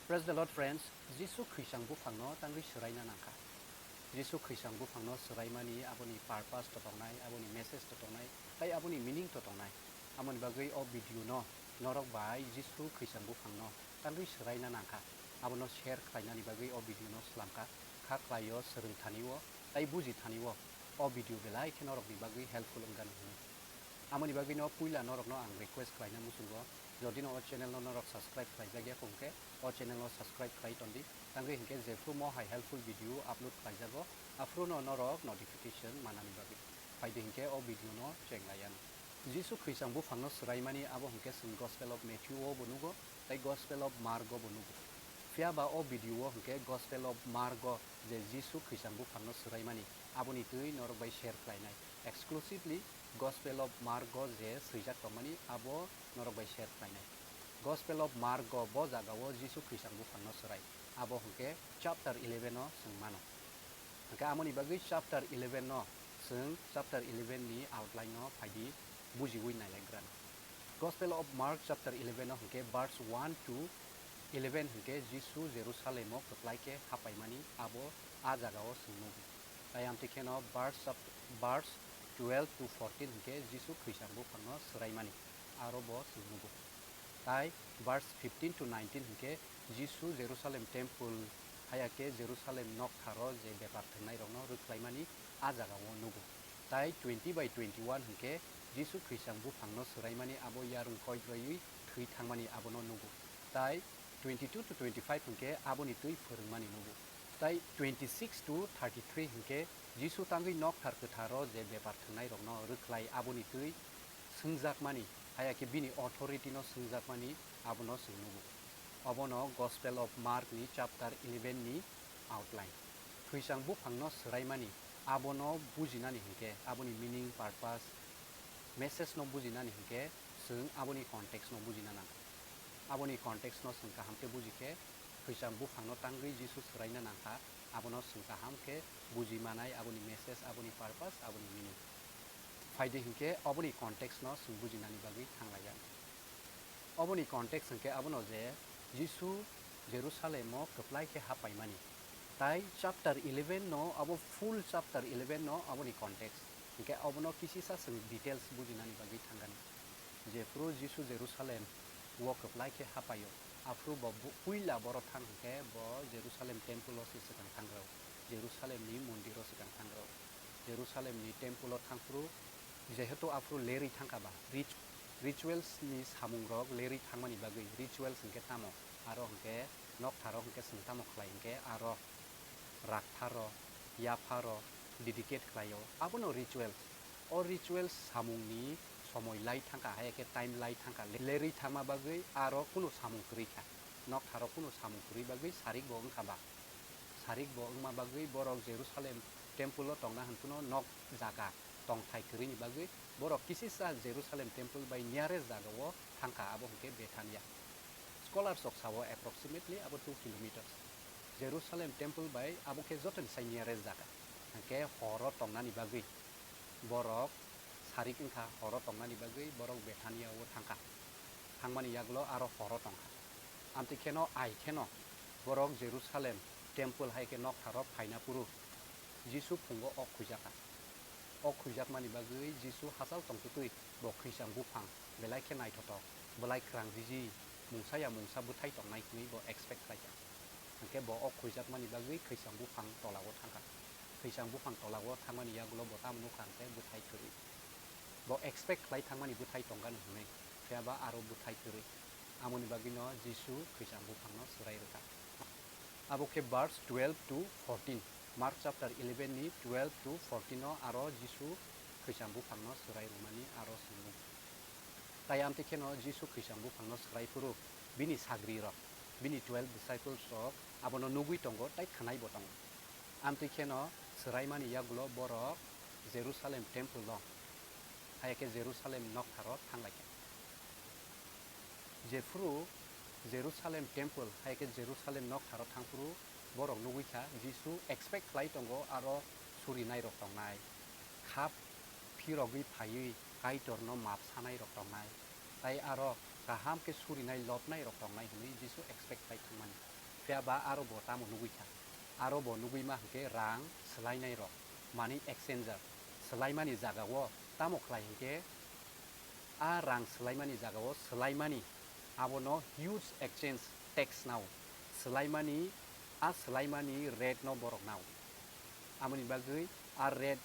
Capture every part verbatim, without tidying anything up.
Praise the Lord, friends. Jisu khwisang buphangno tangwi swraina nangkha. Jisu khwisang buphangno swraimani aboni purpose to tongnai, aboni message to tongnai, tai aboni meaning to tongnai. Amoni bagwi o video no norok bai Jisu khwisang buphangno tangwi swraina nangkha. Abono share khlainani bagwi o video no swlamkha. Kha khlaio swrwngthani o, tai bujithani o, o video belai khe norokni bagwi helpful wngani hwnwi. Amoni bagwino puila norokno ang request khlaina muchungo, jodi no o channel no norok subscribe khlaijak ya kho hwnkhe, o channel no subscribe khlai tondi, tangwi hinkhe jephru mo hai helpful video upload khlaijago, aphruno norok notification manani bagwi. Phaidi hinkhe o video no cheng lai ano. Jisu khwisang buphangno swraimani abo hinkhe chwng Gospel of Matthew o bo nugo, tai Gospel of Mark o bo nugo. Phiya ba o video o hinkhe Gospel of Mark o je Jisu khwisang buphangno swraimani, aboni twi norok bai share khlainai. Exclusively Gospel of Mark o je swijak tongmani, abo norok bai share khlainai. Gospel of Mark o bo jaga o Jisu khwisang buphangno swrai, abo hinkhe chapter eleven o chwng mano. Hinkhe amoni bagwi chapter eleven no chwng chapter eleven ni outline no phaidi bujiwi nailaigrana. Gospel of Mark chapter eleven o hinkhe verse one to eleven hinkhe Jisu Jerusalem o kwplai khe hapaimani abo a jaga o chwng nugo. Tai amtwi kheno verse chap-, verse twelve to fourteen hinkhe Jisu khwisang buphangno swraimani aro bo chwng nugo. Tai verse fifteen to nineteen hinkhe Jisu Jerusalem temple, haya khe Jerusalem noktharo je bepar thwngnairokno rwkhlaimani a jaga o nugo. Tai twenty by twenty-one hinkhe Jisu khwisang buphangno swraimani abo yarwng koibrwi thwi thangmani abono nugo. Tai twenty-two to twenty-five hinkhe aboni twi phwrwngmani nugo. Tai twenty-six to thirty-three hinkhe Jisu tangwi nokthar kwtharo je bepar thwngnairokno rwkhlai aboni twi swngjakmani, haya khe bini authority no swngjakmani abono chwng nugo. Obono Gospel of Mark ni chapter eleven ni outline. Khwisang buphangno swraimani abono bujinani hinkhe, aboni meaning, purpose, message no bujinani hinkhe chwng aboni context no bujina nangkha. Aboni context no chwng kaham khe buji khe, khwisang buphangno tangwi Jisu swraina nangkha, abono chwng kaham khe buji manai, aboni message, aboni purpose, aboni meaning. Phaidi hinkhe oboni context no chwng bujinani bagwi thanglaiya. Oboni context hinkhe abono je Jisu Jerusalem o kwplai khe hapaimani. Tai chapter eleven no, abo full chapter eleven no aboni context. Hinkhe obono kisisa chwng details bujinani bagwi thangani. Jephru Jisu Jerusalem o kwplai khe hapaio, aphru bo bu-, puila boro thang hinkhe bo Jerusalem temple o se swkang thangrao, Jerusalem ni mondir o swkang thangrao. Jerusalem ni temple o thangphru, jehetu aphru lerwi thangkha ba, rit-, rituals ni samung rok lerwi thangmani bagwi, rituals hinkhe tamo, aro hinkhe noktharo hinkhe chwng tamo khlai hinkhe aro raktharo, yapharo dedicate khlaio, abono rituals. O rituals samungni somoi lai thangkha, haya khe time lai thangkha, le-, lerwi thangma bagwi aro kunu samung kwrwi kha, noktharo kunu samung kwrwi bagwi sarik bo wngkha ba. Sarik bo wngma bagwi borok Jerusalem temple o tongna hwn phano nok jaga tongthai kwrwini bagwi borok kisisa Jerusalem temple bai nearest jaga o thangkha, abo hwnkhe Bethania. Scholars rok sao approximately abo two kilometers. Jerusalem temple bai abo khe jotonisai nearest jaga. Hwnkhe horo tongnani bagwi borok sarik wngkha, horo tongnani bagwi borok Bethania o thangkha. Thangmani yagulo aro horo tongkha. Amtwi kheno ai kheno borok Jerusalem temple hai khe noktharo phaina phuru Jisu phungo ok khuijakha. Ok khuijakmani bagwi Jisu hachal tongtwtwi bo khwisang buphang belai khe naithotok, belai kwrang riji, mungsa ya mungsa bwthai tongnai hwnwi bo expect khlaikha. Hwnkhe bo ok khuijakmani bagwi khwisang buphang tolao thangkha. Khwisang buphang tolao thangmani yagulo bo tamo nukha hwnkhe bwthai kwrwi. Bo expect khlai thangmani bwthai tongkha hwnwi, phiyaba aro bwthai kwrwi. Amoni bagwino Jisu khwisang buphangno swrai rwkha. Abo khe verse twelve to fourteen, Mark chapter eleven ni twelve to fourteen o aro Jisu khwisang buphangno swrai rwmani aro swngo. Tai amtwi kheno Jisu khwisang buphangno swrai phuru bini sagrirok, bini twelve disciples rok abono nugwi tongo tai khwnai bo tongo. Amtwi kheno swraimani yagulo borok Jerusalem temple o, haya khe Jerusalem noktharo thanglaikha. Jephru Jerusalem temple, hai khe Jerusalem noktharo thangphuru borok nugwi kha, Jisu expect khlai tongo aro surinairok tongnai, khap phirogwi phaiwi Kaitorno map sanairok tongnai, tai aro kaham khe surinai lobnairok tongnai hwnwi Jisu expect khlai thangmani. Phiya ba aro bo tamo nugwi kha? Aro bo nugwi ma hwnkhe rang swlainai rok, money exchanger, swlaimani jaga o tamo khlai hwnkhe, a rang swlaimani jaga o swlaimani abono huge exchange tax nao, swlaimani, a swlaimani rate no borok nao. Amoni bagwi a rate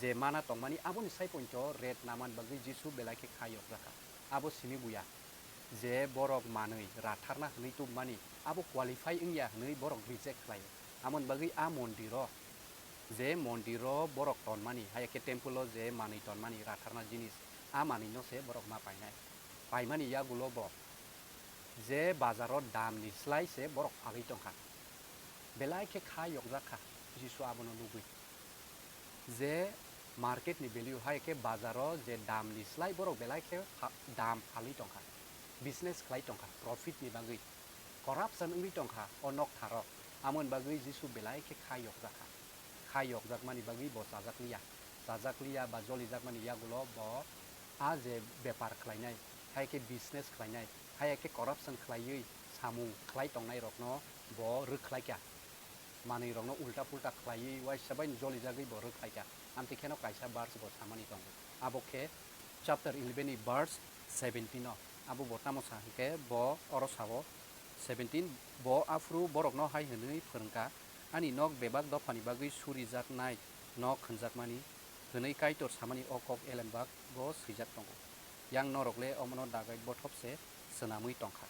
je mana tongmani aboni sai pointo rate namani bagwi Jisu belai khe kha yokjakha. Abo simi buya je borok manwi ratharna hwnwi tubumani abo qualify wngya hwnwi borok reject khlaio. Amoni bagwi a mondiro, je mondiro borok tonmani, hai khe temple o je manwi tonmani ratharna jinis, a manwino se borok ma painai. Paimani yagulo bo je bazaro damni slai se borok phalwi tongkha. Belai khe kha yokjak kha Jisu abono nugwi. Je market ni value hai khe bazaro je damni slai borok belai khe pha-, dam phalwi tongkha, business khlai tongkha, profit ni bagwi corruption wngwi tongkha o noktharo. Amoni bagwi Jisu belai khe kha yokjak kha. Kha yokjakmani bagwi bo chajak liya. Chajak liya ba jolijakmani yagulo bo a je bepar khlainai, hai khe business khlainai, hai khe corruption khlaiwi samung khlai tongnai rokno bo rwkhlai kha. Manwi rokno ulta pulta khlaiwi uaisa bai jolijagwi bo rwkhlai kha. Amtwi kheno kaisa verse bo samani tongo. Abo khe chapter eleven ni verse seventeen o. Abo bo tamo sa hwnkhe bo oro sao, seventeen, bo aphuru borokno hai hwnwi phrwngkha, "Ani nok bebak dophani bagwi surijaknai nok hwnjakmani," hwnwi Kaitor samani o kok elembak bo swijak tongo. Yang norok le omono dagai bothop se swnamwi tongkha.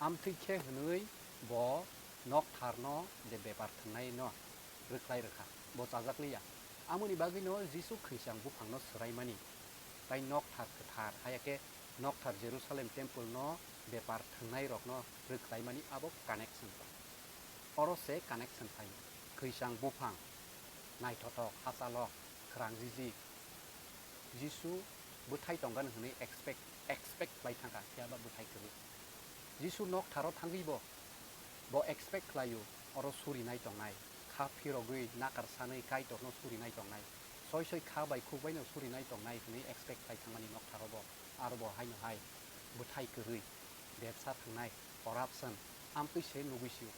Amtwi khe hwnwi bo noktharno je bepar thwngnaino rwkhlai rwkha, bo chajak liya. Amoni bagwino Jisu khwisang buphangno swraimani, tai nokthar kwthar, haya khe nokthar Jerusalem temple no bepar thwngnai rokno rwkhlaimani abo connection tong. Oro se connection phaio. Khwisang buphang, naithothok, hachalo, khwrangjiji, Jisu bwthai tongkha hwnwi expect, expect khlai thangkha, phiya ba bwthai kwrwi. Jisu noktharo thangwi bo, bo expect khlaio, oro surinai tongnai, kha phirogwi nakar sanwi Kaitorno surinai tongnai, soi soi kha bai khuk baino surinai tongnai hwnwi expect khlai thangmani noktharo bo, aro bo haino hai bwthai kwrwi, betsa thangnai, corruption, amtwi se nugwi sio.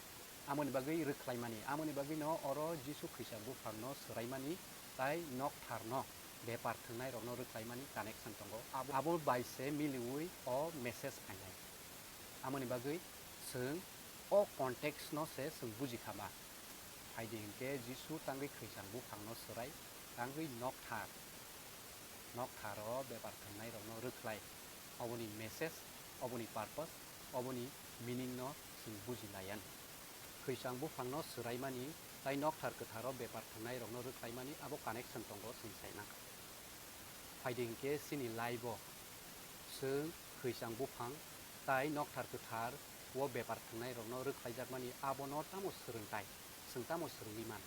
Amoni bagwi rwkhlaimani, amoni bagwino oro Jisu khwisang buphangno swraimani tai noktharno bepar thwngnairokno rwkhlaimani connection tongo. Abo, abo bai se miliui o message phainai. Amoni bagwi chwng o context no se chwng buji kha ba. Phaidi hinkhe Jisu tangwi khwisang buphangno swrai, tangwi nokthar, noktharo bepar thwngnairokno rwkhlai. Oboni message, oboni purpose, oboni meaning no chwng buji laiyan. Khwisang buphangno swraimani tai nokthar kwtharo bepar thwngnairokno rwkhlaimani abo connection tongo chwng sai nang. Phaidi hinkhe chini life o chwng khwisang buphang tai nokthar kwthar o bepar thwngnairokno rwkhlaijakmani abono tamo swrwngthai? Chwng tamo swrwngwi man?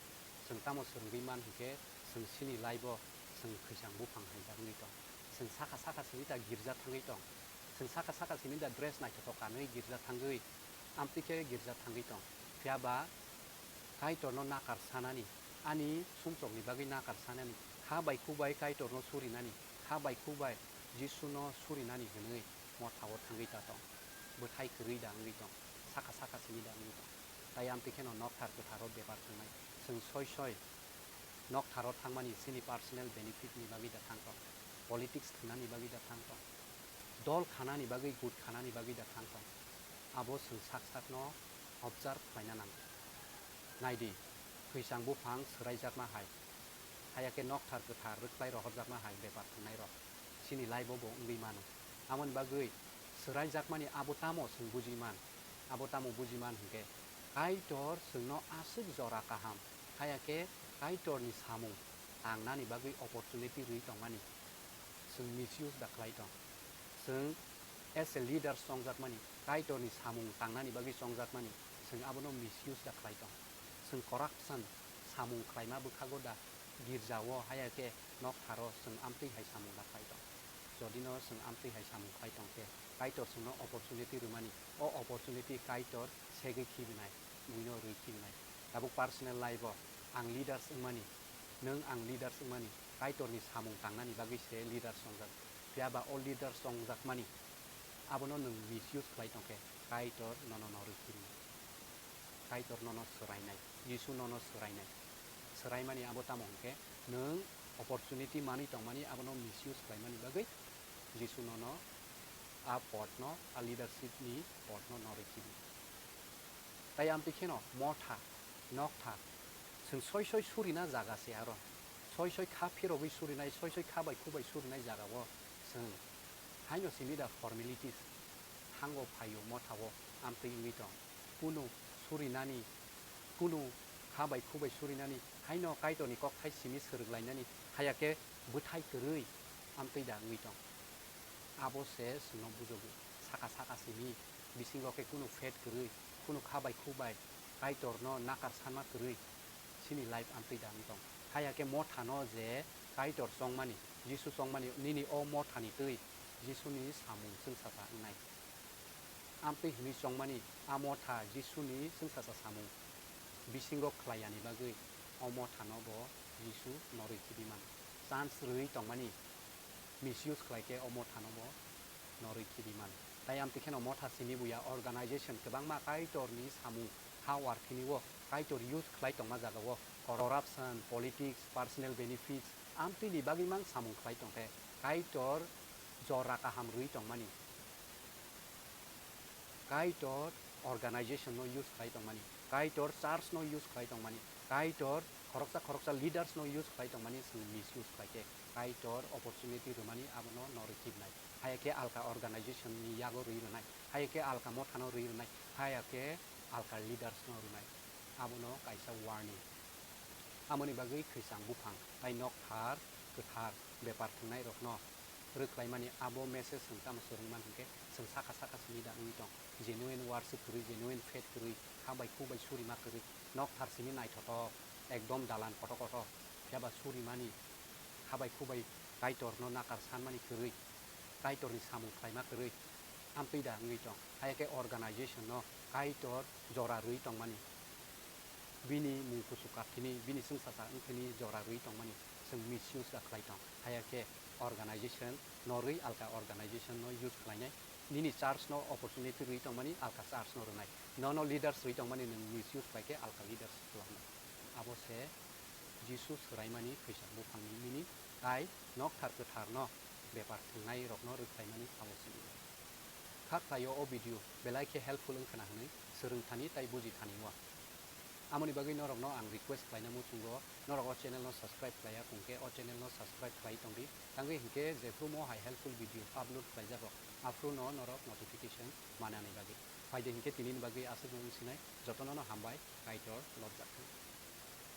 Chwng tamo swrwngwi man hinkhe chwng chini life o chwng khwisang buphang hai da wngwi tong. Chwng sakha sakha simi da girja thangwi tong. Chwng sakha sakha simi da dress naithothok kanwi girja thangwi, amtwi khe girja thangwi tong. Phiya ba Kaitorno nakar sanani, ani sumsokni bagwi nakar sanani, kha bai khuk bai Kaitorno surinani, kha bai khuk bai Jisuno surinani hwnwi mothao thangwi da tong, bwthai kwrwi da wngwi tong, sakha sakha simi da wngwi tong. Tai amtwi kheno nokthar kwtharo bepar thwngnai, chwng soi soi noktharo thangmani chini personal benefit ni bagwi da thang tong, politics thwngnani bagwi da thang tong, dol khanani bagwi, gut khanani bagwi da thang tong, abo chwng sak sakno observe khlaina nango. Naidi, khwisang buphang swraijakma hai, haya khe nokthar kwthar rwkhlai rohorjakma hai bepar thwngnairok chini life o bo wngwi mano. Amoni bagwi swraijakmani abo tamo chwng buji man? Abo tamo buji man hinkhe, Kaitor chwngno aswk jora kaham, haya khe Kaitorni samung tangnani bagwi opportunity rwi tongmani chwng misuse da khlai tong. Chwng as a leaders chongjakmani, Kaitorni samung tangnani bagwi chongjakmani, chwng abono misuse da khlai tong. Chwng corruption samung khlaima bwkhago da girjao, haya khe noktharo chwng amtwi hai samung da khlai tong. Jodino chwng amtwi hai samung khlai tong khe, Kaitor chwngno opportunity rwmani, o opportunity Kaitor segwi khibi nai, buino rwi khibi nai. Tabuk personal life o ang leaders wngmani, nwng ang leaders wngmani, Kaitorni samung tangnani bagwi se leaders wngjak. Phiya ba o leaders wngjakmani abono nwng misuse khlai tong khe, Kaitor nono norwi khibini. Kaitor nono swrainai, Jisu nono swrainai. Swraimani abo tamo hwnkhe nwng opportunity manwi tongmani abono misuse khlaimani bagwi Jisu nono a podno, a leadership ni podno norwi khibi. Tai amtwi kheno motha, nokthar, chwng soi soi surina jaga se aro. Soi soi kha phirogwi surinai, soi soi kha bai khu bai surinai jagao chwng haino simi da formalities thango phaio mothao amtwi wngwi tong. Kunu surinani, kunu kha bai khu bai surinani, haino Kaitorni kokthai simi swrwnglainani, haya khe bwthai kwrwi amtwi da wngwi tong. Abo se chwngno bujogo. Saka saka simi bisingo khe kunu faith kwrwi, kunu kha bai khu bai Kaitorno nakar sanma kwrwi chini life amtwi da wng tong. Haya khe mothano je Kaitor chongmani, Jisu chongmani, nini o mothani twi Jisuni samung chwngsacha wngnai. Amtwi hwnwi chongmani a motha Jisuni chwngsacha samung bisingo khlaiyani bagwi o mothano bo Jisu norwi khibi mano. Chance rwui tongmani misuse khlai khe o mothano bo norwi khibi mano. Tai amtwi kheno motha simi buya organization kwbangma Kaitorni samung ha warthini o Kaitor use khlai tongma jagao corruption, politics, personal benefits amtwini bagwi mang samung khlai tongkhe Kaitor jora kaham rwui tongmani. Kaitor organization no use khlai tongmani, Kaitor church no use khlai tongmani, Kaitor khoroksa khoroksa leaders no use khlai tongmani chwng misuse khlai khe Kaitor opportunity rwmani abono norwi khibnai. Haya khe alka organization ni yago rwi rwnai, haya khe alka mothano rwi rwnai, haya khe alka leaders no rwnai. Abono kaisa warning. Amoni bagwi khwisang buphang tai nokthar kwthar bepar thwngnairokno rwkhlaimani abo message chwng tamo swrwngman hwnkhe chwng saka saka simi da wngwi tong. Genuine worship kwrwi, genuine faith kwrwi, kha bai khu bai surima kwrwi, nokthar simi naithotok, ekdom dalan koto koto, phiyaba surimani, kha bai khu bai Kaitorno nakar sanmani kwrwi, Kaitorni samung khlaima kwrwi, amtwi da wngwi tong. Haya khe organization no Kaitor jora rwi tongmani. Bini mung kusu kathini, bini chwngsacha wngthini jora rwi tongmani chwng misuse da khlai tong. Haya khe organization norwi alka organization no use khlainai. Nini church no opportunity rwi tongmani alka church no rwnai. Nono leaders rwi tongmani nwng misuse khlai khe alka leaders khlai. Abo se Jisu swraimani khwisang buphangni meaning, tai nokthar kwtharno bepar thwngnairokno rwkhlaimani abo simi. Kha khlaio o video belai khe helpful wngkhwna hwnwi swrwngthani tai bujithani o. Amoni bagwi norokno ang request khlaina muchungo, norok o channel no subscribe khlaiya kongkhe o channel no subscribe khlai tongdi, tangwi hinkhe jephru mo hai helpful video upload khlaijago aphruno norok notification manani bagwi. Phaidi hinkhe tinini bagwi aswk wngsinai, jotono no hambai, Kaitor lobjak thung.